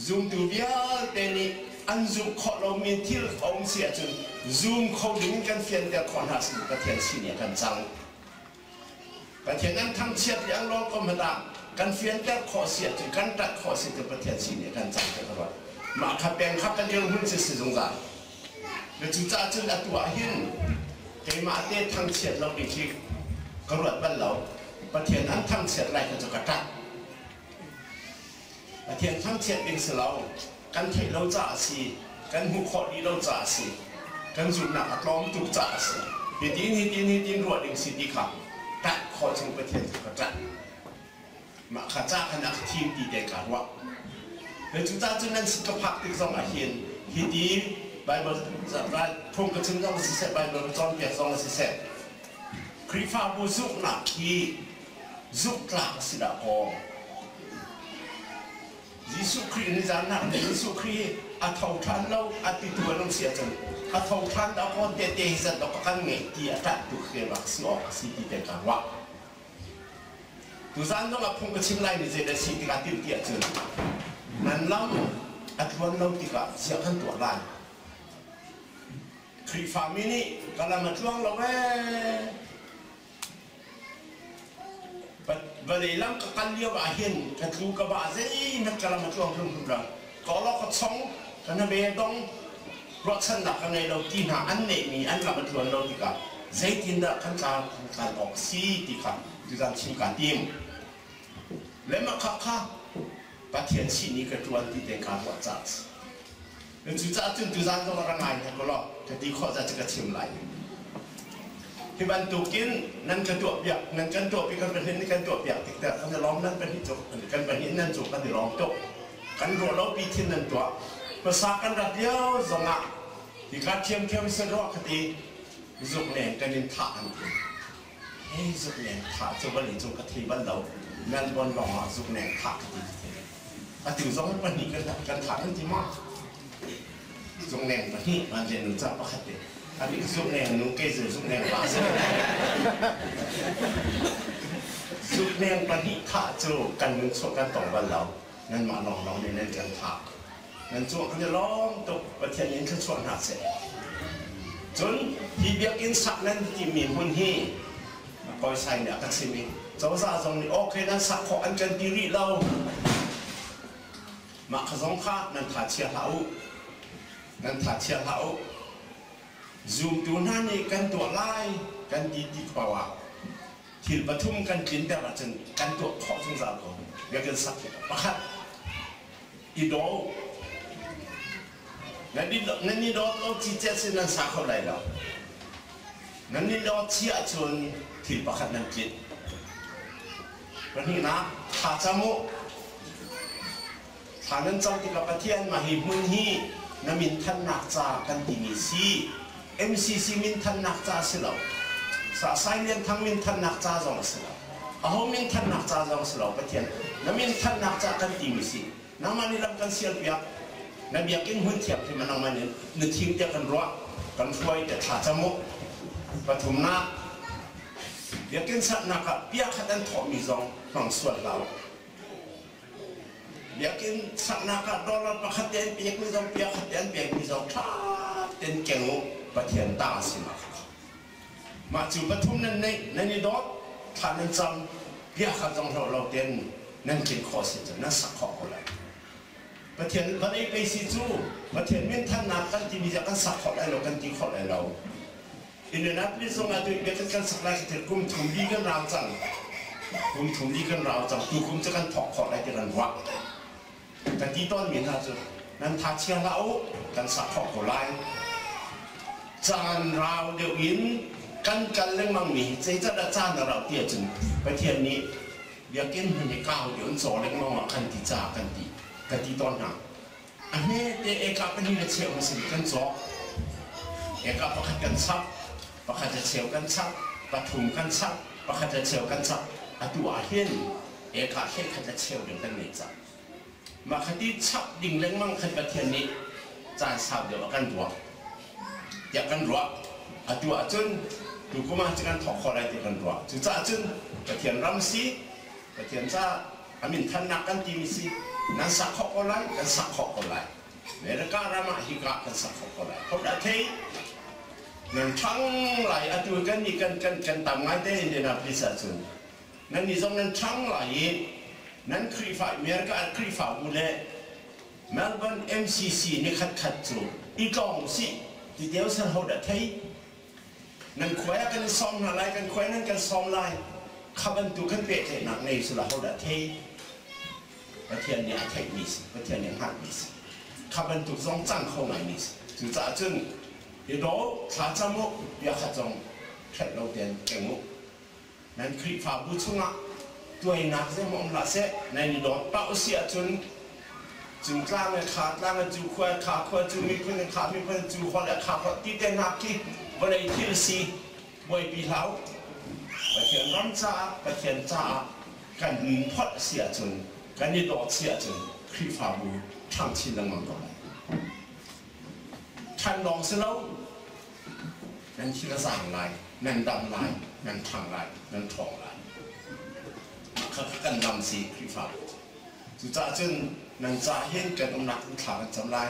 Zumtu vialte nih an zumh khawh lomi thil a um si ahcun zum kho ding in kan fianter khawh hna sin Pathian sin ah kan cang. Pathian an thangchiat i an rawl ko hmanh ah kan fianter khawh si ahcun kan ṭat khawh si cu Pathian sin ah kan cang ti ka ruat. Mah kha peng kha kan dirhmun si si zungzal. Na cucaah cun atu ah hin keimah te thangchiat lo ding hi ka ruat bal lo. Pathian an thangchiat lai kha cu ka ṭat. Pathian thangchiat ding si lo. Kan theih lo caah a si. Kan hmuh khawh dih lo caah a si. Kan zumhnak a tlawm tuk caah a si. Hitin hitin hitin ruah ding si ti kha ṭanh khawh chung Pathian cu ka ṭanh. Mah kha ca khan a ka thim ti te kaa ruah. Le cucaah cun nan sin ka phak tik zong ah hin hiti Baibal phung ka chim zong siseh, Baibal ka cawnpiak zong siseh, Khrihfabu zumhnak hi zumhtlak a si dah kaw? Jesuh Khrih nizan nak nih Jesuh Khrih hi a tho ṭhan lo a titu an um si ahcun a tho ṭhan dah kaw tehte hi zat dawk kan ngeih ti a ṭanh tuk te bak si awk a si ti te ka ruah. Tuzaan zong ah phung ka chim lai mi zeidah si tikah timh ti ahcun nan lam a tluan lo tikah ziah kan tuah lai. Khrihfami nih ka lam a tluang lo ee Vawlei lam ka kal lio ah hin ka tlu ka ba zeihmanh ka lam a tluang hrimhrim lo. Ka awlok ka chong, ka hnabe dong, ruahchannak ka ngei lo ti hna an neihmi an lam a tluan lo tikah zeitindah kan tla kan tlan awk a si ti kha tuzan chim kaa tim. Le mah kha kha Pathian sin i ka ṭuan ti te kaa ruah caah a si. Cucaah cun tuzaan zong ra ngai hna ko law ka ti khawh zat cu ka chim lai. Hi bantukin nan ka tuahpiak, nan kan tuahpiak, kan pahnih nih kan tuahpiak tik tikah kan i lawm nan pahnih cu kan pahnih nan cu kan i lawm tuk. Kan ruah lo pi thin nan tuah. Hmasa kan rat lio zongah hika ṭhiamṭhiam sin ruah ka ti zuk leng kan in thah an ti. Hei zuk leng thah cu vawlei cung ka thei bal lo. Melbourne lawng ah zuk leng thah ka ti ka thei. Atu zong pahnih kan thah kan ti maw? Zungleng pahnih vanleng nu ca pakhat te. Abik zungleng nu kei cu zungleng pa si. Zungleng pahnih thah cu kan nun chuah kan tong bal lo. Nanmah lawnglawng nih nan kan thah. Nan cung kan i lawm tuk. Pathian in thluachuah hna seh. Cun hi biakinn sak nan timi hmun hi Kawisai nih a ka chim i cozah zong nih okay nan sak khawh an kan ti rih lo. Mah kha zong kha nan tha chia hlah u. Nan tha chia hlah u. Zumtu hna nih kan tuah lai kan ti tik paoh ah thil pathum kan tlinter ahcun kan tuah khawh zungzal ko. Biakinn sak tikah pakhat i daw u. Nan i dawt lo cicet sin nan sa kho lai lo. Nan i dawt si ahcun thil pakhat nan tlinh. Pahnihnak, thla cam u. Thla nan cam tikah Pathian mah hi hmun hi na minthannak ca kan timi si. MCC minthannak ca si lo. Sai Lian Thang minthannak ca zong a si lo. Aho minthannak ca zong a si lo. Pathian na minthannak ca kan timi si. Nangmah nih lam kan sialpiak. Na biakinn hmun thianghlim ah nangmah nih na thim tiah kan ruah, kan hruai tiah thla cam u. Pathumnak, biakinn saknak ah bia khat an thawhmi zong hmang sual hlah u. Biakinn saknak ah dollar pakhat te an pekmi zong bia khat te an pekmi zong ṭha tein keng u, Pathian ta a si mah kha. Mah cu pathum nan neih, nan i dawt, thla nan cam, bia khat zong hloh lo tein nan tlin khawh si cun nan sak khawh ko lai. Pathian vawlei pei si cu Pathian minthannak kan timi tiah kan sak khawh lai lo, kan ti khawh lai lo. Indianapolis zong ah tu biakinn kan sak lai khi kum thum li kan rau cang. Kum thum li kan rau cang. Tu kum cu kan thawk khawh lai ti kan ruah. Ka ti tawnmi hna cu nan tha chia hlah u, kan sak khawh ko lai. Caan rau deuh in kan kal lengmangmi hi zeicahdah caan a rauh ti ahcun Pathian nih biakinn hmun hi kau deuh in caw lengmang ah kan ti caah kan ti ka ti tawn hna. A hmete eka pahnih le cheu hmasa bik kan cawk. Eka pakhat kan chap, pakhat le cheu kan chap, pathum kan chap, pakhat le cheu kan chap. Atu ah hin eka hlei khat le cheu ding kan ngei cang. Mah khati chap ding lengmang khan Pathian nih caan sau deuh a kan ruah tiah kan ruah. Atu ahcun tukum ah kan thawk khawh lai ti kan ruah. Cucaah cun Pathian ram si, Pathian ca a min thannak kan timi si. Nan sak khawh ko lai, kan sak khawh ko lai. America ram ah hika kan sak khawh ko lai. Hodah thei? Nan ṭhang lai atu kan nih kan kan kan tam ngai te Indianapolis ahcun. Nan nih zong nan ṭhang lai i nan Khrihfa America Khrihfabu le Melbourne MCC ni khatkhat cu i tlawng usih ti deu san hodah thei? Nan khuai ah kan i sawm hna lai, kan khuai nan kan sawm lai. Kha bantuk kan pehtlaihnak ngei sila hodah thei? Pathian nih a theihmi si, Pathian nih a hngalhmi si. Kha bantuk zong cang kho ngaimi si. Cucaah cun i daw thlacam u, bia khat zong hrelh lo tein keng u. Nan Khrihfabu chungah tuainak zeimaw um hlah seh, nan i dawt pah usih ahcun cu tlang le kha tlang le cu khua le kha khua cu miphun le kha miphun cu holh le kha holh ti te hna khi vawlei thil si buaipi hlah u. Pathian ram caah Pathian caah kan phawt a si ahcun kan i dawt si ahcun Khrihfabu ṭhang chin lengmang ko lai. Ṭhan lawng si lo, nan thil a zaang lai, nan dam lai, nan ṭhang lai, nan ṭhawng lai. Kha kan lam si Khrihfabu. Cucaah cun nan ca hin kan umnak in thla kan cam lai.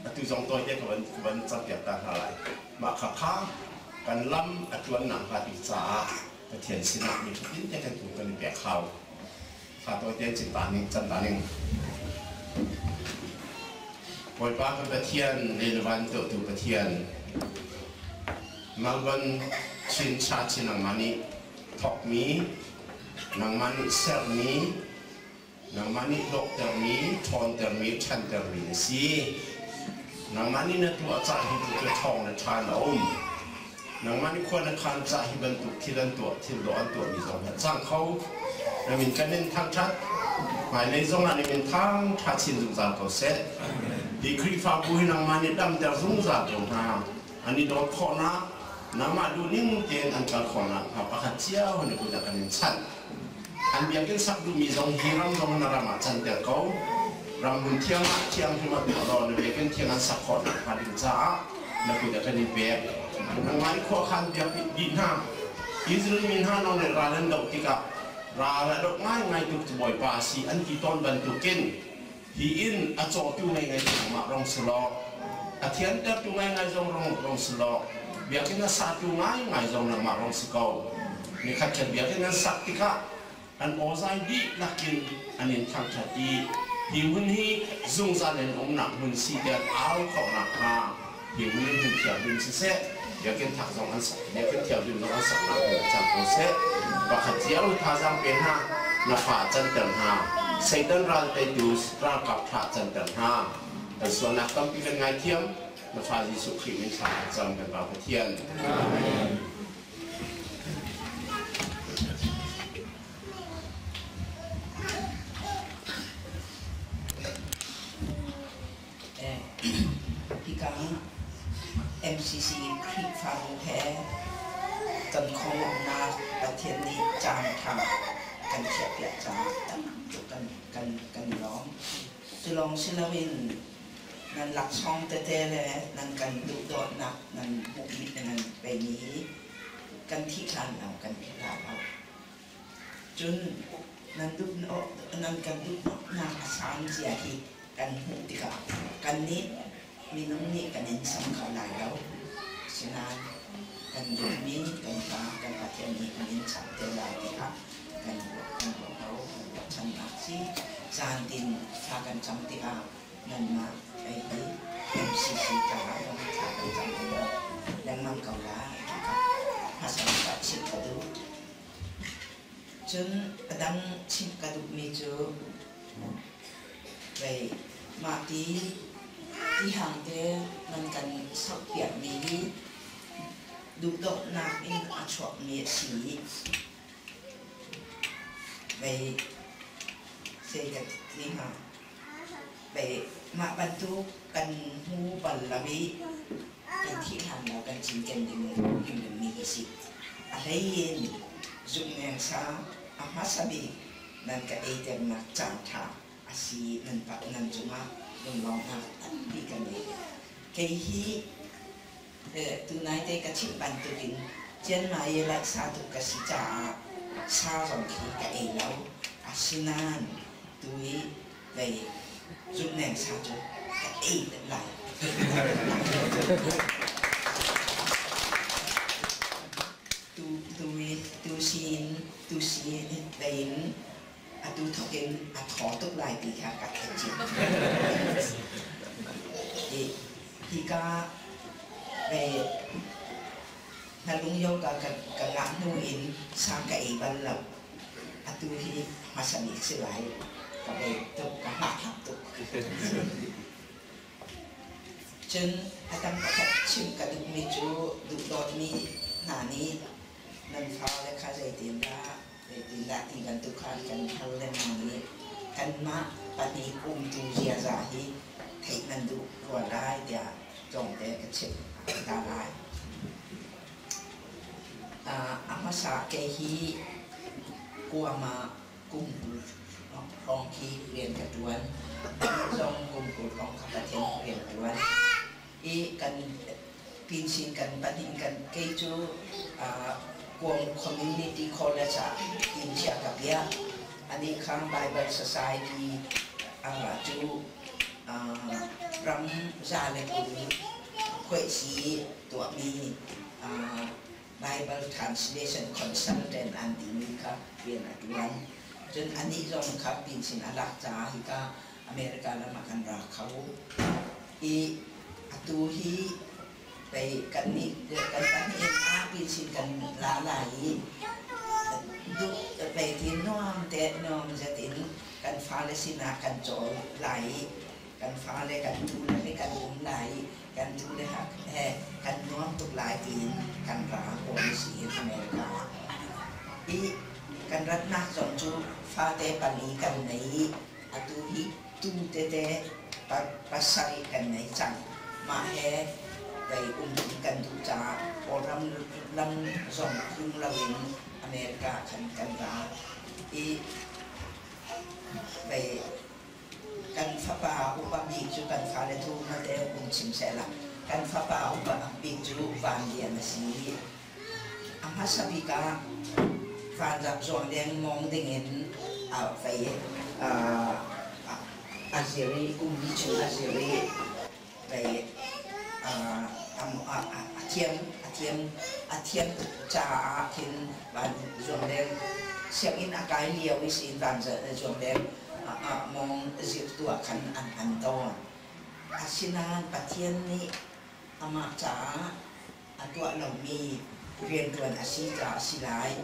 Atu zong tawite ka van ka van campiak ta hna lai. Mah kha kha kan lam a ṭuan nakhnga ding caah Pathian sinah mi ṭhatin te kan tu kan i pek hau. Thla tawite cin ta ning cam ta ning. Bawipa kan Pathian le na van tuahtu Pathian Melbourne Chin Church nangmah nih thawkmi nangmah nih sermi Nangmah nih dawhtermi, ṭhawntermi, ṭhantermi na si. Nangmah nih na tuah cah hi tluk le ṭhawng le ṭha na um. Nangmah nih khua na khaan cah hi bantuk thil an tuah, thil dawh an tuahmi zong hi a cang kho. Na min kan in thangṭhat. Hmailei zongah na min thangṭha chin zungzal ko seh. Hi Khrihfabu hi nangmah nih damter zungzal ko hna. An i dawt khawhnak, nangmah duhning tein an kal khawhnak hnga pakhat cio na kut ah kan in chanh. An biakinn sak duhmi zong hi ram zong na ram ah canter ko. Ram hmun thiang ah thianghlim ah tuah law na biakinn thiang an sak khawh nakhnga ding caah na kut ah kan in pek. Nangmah i khuakhan biak dih hna. Israel mi hna nawl le ral an doh tikah ral a doh ngaingai tuk cu Bawipa a si an ti tawn bantukin hi inn a cawtu ngaingai cu nangmah rong si law a thiantertu ngaingai zong rong rong si law biakinn a satu ngaingai zong nangmah rong si ko. Nikhat khat biakinn an sak tikah an awzai dihlak in an in thangṭhat i hi hmun hi zungzal in umnak hmun si tiah an au khawh nakhnga hi hmun in hmun thianghlim siseh biakinn thak zong an sak biakinn thianghlim zong an saknak hmun ah cang ko seh. Pakhat cio thazaang pe hna, na fa canter hna, Satan ral teitu ralkap ṭha canter hna. Kan sualnak tampi kan ngaithiam, na fa Jesuh Khrih min thla kan cam kan Pa Pathian. Amen. Hika MCC Khrihfabu he kan khawmhnak Pathian nih caan ṭha kan chiahpiak caah tamtuk kan kan kan i lawm. Cu lawng si loin nan laksawng tete le nan kan duhdawtnak nan hmuhmi nan peimi hi kan thih hlan lo kan philh hlah lo. Cun nan duh nan kan duhnak a san cia hi kan hmuh tikah kannih minung nih kan in sam kho lai lo. Asinain kan duhmi kan Pa kan Pathian nih an in cham te lai tiah kan ruah kan ruah ko kan ruahchannak si. Zan tin thla kan cam tikah nanmah ei hi MCC caah zong thla kan cam lengmang ko lai. Hmasa bik ah chimh ka duh. Cun a dang chimh ka duhmi cu vei mahti tihang te nan kan sohpiakmi hi duhdawtnak in a chuakmi a si i vei zei ka ti hnga vei mah bantuk kan hmu bal lo i kan thih hlan lo kan cinken ding hrimhrimmi hi si. A hlei in zukneng sa a hmasa bik nan ka eiternak caanṭha a si nan nan cungah lunglawmhnak tampi ka ngei. Kei hi tunai te ka chimh bantukin Chiang Mai i laihsa tuk ka si caah sa zong khi ka ei lo. Asinain tu i Vei zumneng sa cu ka ei lai. Tu tu tu sin tu si vein atu thokin a thaw tuk lai ti kha ka theih cia. Hi hika ve na lungyo ka ka ngah hnu in sa ka ei bal lo. Atu hi hmasa bik si lai. Ka bei tuk, ka hngak tuk. Cun a dang pakhat chim ka duhmi cu duhdawtmi hna nih nan fale kha zeitindah zeitindah ti bantuk kha kan hal lengmang i kanmah pahnih umtu ziaza hi theih nan duh rua lai tiah tlawmte ka chimh ta lai. A hmasa kei hi kuam ah kum 20 hrawng khi rian ka ṭuan. Zong kum 20 hrawng kha Pathian rian ka ṭuan. I kan pinsin kan pahnih kan kei cu Guam Community College ah inn chia ka piah. Anih kha Bible Society cu ram za le kul khuaihsi tuahmi Bible Translation Consultant an timi kha rian a ṭuan. Cun anih zong kha pinsin a lak caah hika America ram ah kan ra kho. I atu hi pei kannih kan pahnih in aa pinsin kan la lai i duh pei ti nuam te nuam zet in kan fale sinah kan cawl lai i kan fale kan tule he kan um lai i kan tule he kan nuam tuk lai tiin kan ra kawl si in America ah. I kan ratnak zong cu fate pali kan nei i atu hi tu tete pasarih kan nei cang. Mah he pei um kan duh caah Kawlram lam zong tlung loin America khan kan ra i pei Kan fapa upa bik cu kan fale thu hmate um chim sehla. Kan fapa upa bik cu Van Lian a si. A hmasa bik ah vanzap zuang dengmong dingin a vei a zir i kum li chung a zir i vei a thiam a thiam a thiam tuk caah khin van zuang deng sianginn a kai lio i sin van zuang deng mong zirtu ah khan an hman tawn. Asinain Pathian nih amah caah a tuah lomi rianṭuan a si caah a si lai.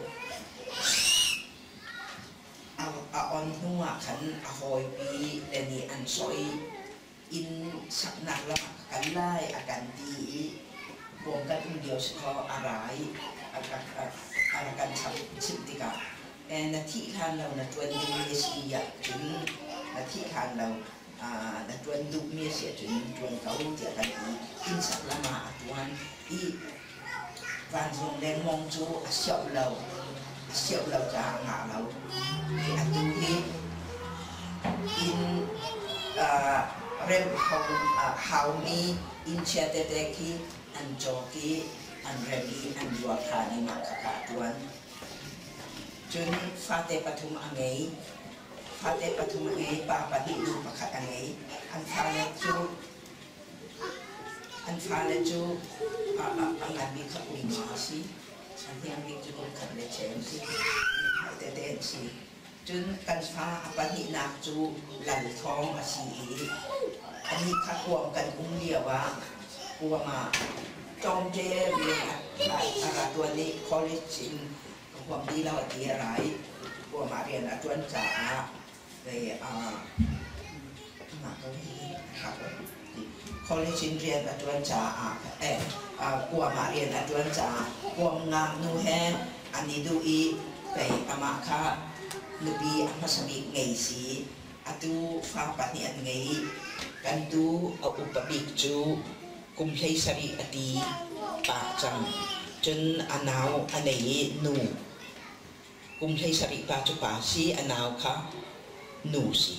A on hnuah khan a hawipi le nih an sawh i inn saknak lam ah ka kal lai a kan ti i bawm kan um lio si kaw a ra i a rak kan chimh tikah na thih hlan lo na ṭuan dingmi a si ahcun na thih hlan lo na ṭuan duhmi a si ahcun ṭuan ko tiah kan ti. Inn sak lam ah a ṭuan i vanzung lengmong cu a sioh lo a sioh lo caah a ngah lo. I atu hi inn remh haumi inn chia tete khi an cawk i an remh i an zuar ṭhan i mah khakha a ṭuan. Cun fate pathum a ngei. Fate pathum a ngei, pa pahnih nu pakhat a ngei. An fale cu an fale cu a ngan bik kha kum nga a si. A hniang bik cu kum khat le cheu an si. Tete an si. Cun kan fa a pahnihnak cu Lal Thawng a si i anih kha kuam kan um lio ah kuam ah tlawmte rian a ra ṭuan i college in ka huam ti lo a ti a ra i kuam ah rian a ṭuan caah College in rian a ṭuan caah kuam ah rian a ṭuan caah kuam ngaknu he an i duh i pei amah kha nupi a hmasa bik ngei si. Atu fa pahnih an ngei i kan tu a upa bik cu kum 17 a ti pah cang. Cun a nau a nei i nu. Kum 17 pa cu pa si, a nau kha nu si.